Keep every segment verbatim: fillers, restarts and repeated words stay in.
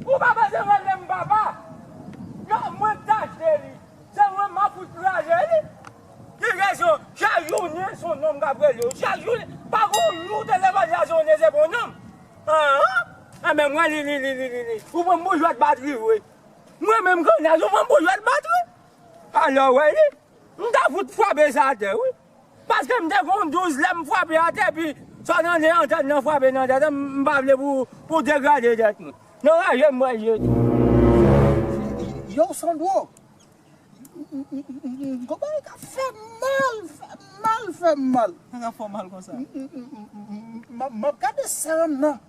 Ou pa bezwen rele m papa. Non, mwen k t achte li. Se mwen m ap fout kraze li. Li rezon, chak jounen se yon nonm k ap rele w. Chak jounen, pa gen yon jou telefòn la sonnen se pa yon nonm. Anhan. Enben mwen li, li, li, li, li, li. Ou pran m pou jwèt batri vre. Mwen menm Kanaz, ou pran m pou jwèt batri. Alò, wè li. M ta fout frape sa atè, wi. Paske m te gon douz lè m frape atè, epi sa nan de antèn nan frape nan tèt, m, m pa vle pou, pou degrade tèt mwen. Nan raje m wè je tou. Yo, Sandro. Konpè ka fè mal, fè mal, fè mal. Sa ka fè mal konsa. M, m, m, m, m, m, m ap gade sa nan.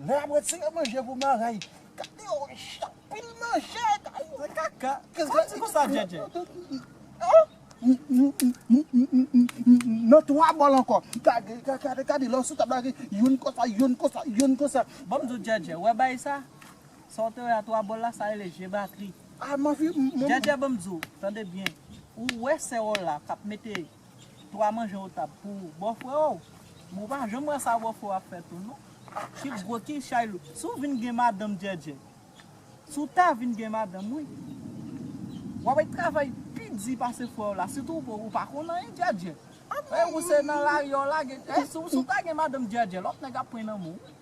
Lè ap retire manje pou maray. Gade yo, anpil manje, kay. Se kaka. Kòman se konsa, Djèdjè? Nan twa bòl ankò. Gade, gade, gade, gade, lè w sou tab la, youn konsa, youn konsa, youn konsa. Ban m di w, Djèdjè, wè bay sa? Sa w te wè a twa bòl la, sa rele je batri. Ah, m anvi, m, m, Djèdjè, ban m di w, tande byen. Ou wè sè w la k ap mete twa manje o tab pou bòfrè w. Men w pa janm wè sa bòfrè w ap fè tou, non. Ki gwo, ki chay lou. Si w vin gen madanm, Djèdjè. Si w ta vin gen madanm, wi. W ap travay pi di pase frè w la. Sitou ou, ou pa konn anyen, Djèdjè. E ou se nan lari w lage. E si, si w ta gen madanm, Djèdjè, lòt nèg ap pran nan men w, wi.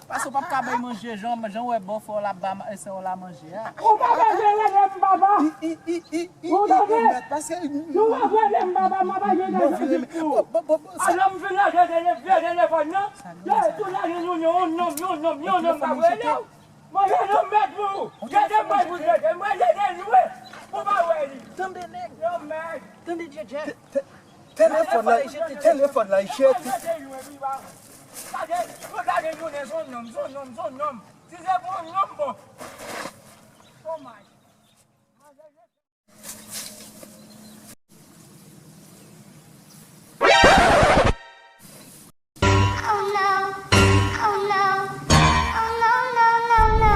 Paske w p ap ka bay manje jan, jan w wè bòfè w la ap ba ma-, sè w la manje a. Ou pa bezwen rele m papa. Ou tande? Si w ap rele m papa, m ap aje nan jistis pou ou. Alò m fin lage tele-, vye telefòn nan. Yo tou lage yon, yon nonm, yon nonm, yon nonm k ap rele w. Mwen yon nonm mèt pou ou. Gade mwen pou gade, mwen gade l wi. Ou pa wè li. Tande nèg. Nonm mèt. Tande Djèdjè. Telefòn la, telefòn la, jete. Gade, mwen gade jounen, se yon nonm, se yon nonm, se yon nonm. Si se pou yon nonm, bon. Oh my. Oh no. Oh no. Oh no, no, no, no.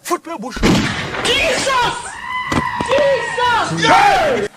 Fout nan bouch ou. Jesus! Jesus!